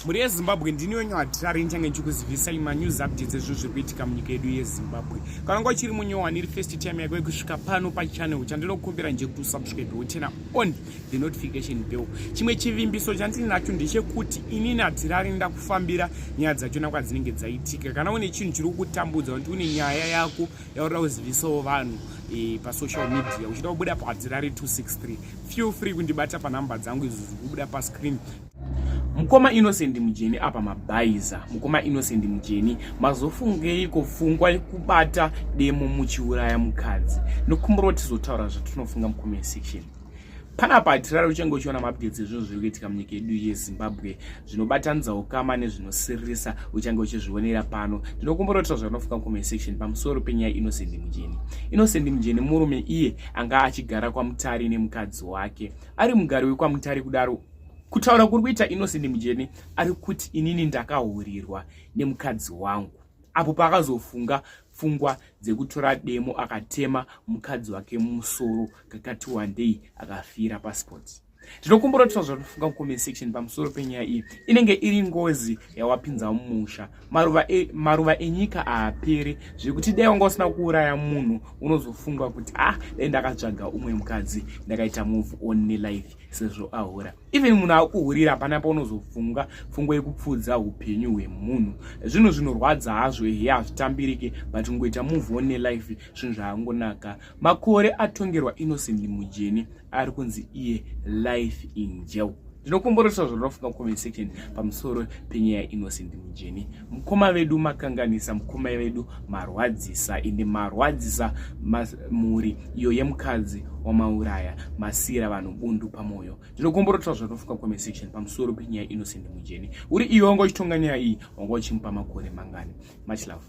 Mhuri yeZimbabwe, ndini wenyu Hatirari, ndichange ndichikuzivisai manews updates ezvinhu zviri kuitika munyika yedu yeZimbabwe. Kana wanga uchiri munyowani, iri first time yako yekusvika pano pachannel, chandinokumbira ndechekuti usubscribe, woturn on the notification bell. Chimwe chivimbiso chandinacho ndechekuti inini Hatirari ndakufambira nyaya dzachona kwadzinenge dzaitika. Kana une chinhu chiri kukutambudza, kuti une nyaya yako yaurida kuzivisawo vanhu pasocial media, uchida kubuda paHatirari 263, feel free kundibata panhamba dzangu izvo zviri kubuda pascreen. Mukoma Innocent Mujeni, apa mabhaiza. Mukoma Innocent Mujeni, mazofungeiko pfungwa yekubata demo muchiuraya mukadzi? Nokumbura kuti tizotaura zvatinofunga mucomment section. Panapa Hatirari uchange uchiona maupdates ezvinhu zviri kuitika munyika yedu yeZimbabwe, zvinobatanidza ukama nezvinosiririsa, uchange uchizvionera pano. Ndinokumbura kuti zvanofunga mucomment section pamusoro penyaya Innocent Mujeni. Innocent Mujeni murume iye anga achigara kwaMutare nemukadzi wake, ari mugari wekwaMutare. Kudaro kutaura kuri kuita Innocent Mujeni, ari kuti inini ndakahurirwa nemukadzi wangu, apo paakazofunga pfungwa dzekutora demo akatema mukadzi wake musoro kakati wandei, akafira paspot. Ndinokumbura kuti zvatofunga mucomment section pamusoro penyaya iyi. Inenge iri ngozi yawapinza mumusha. Maruva, maruva enyika haaperi, zvekuti dai wanga usina kuuraya munhu, unozofunga kuti, "Ah, dai ndakatsvaga umwe mukadzi, ndakaita move on nelife," sezvo ahura. Even munhu akuhurira, hapana paunozofunga pfungwa yekupfuudza upenyu hwemunhu. Zvinhu zvinorwadza hazvo, ehe, hazvitambirike, but kungoita move on nelife zvinhu zvaangonaka. Makore atongerwa Innocent Mujeni ari kunzi iye life in jail. Ndinokumboresa zvandinofunga comment section pamusoro penyaya Innocent Mujeni. Mukoma vedu makanganisa, mukoma vedu marwadzisa, ende marwadzisa mhuri iyo yemukadzi wamauraya, masiyira vanhu bundu pamwoyo. Ndinokumborota zvandinofunga comment section pamusoro penyaya Innocent Mujeni. Uri iwe wanga uchitonga nyaya iyi, wanga uchimupa makore mangani? Much love.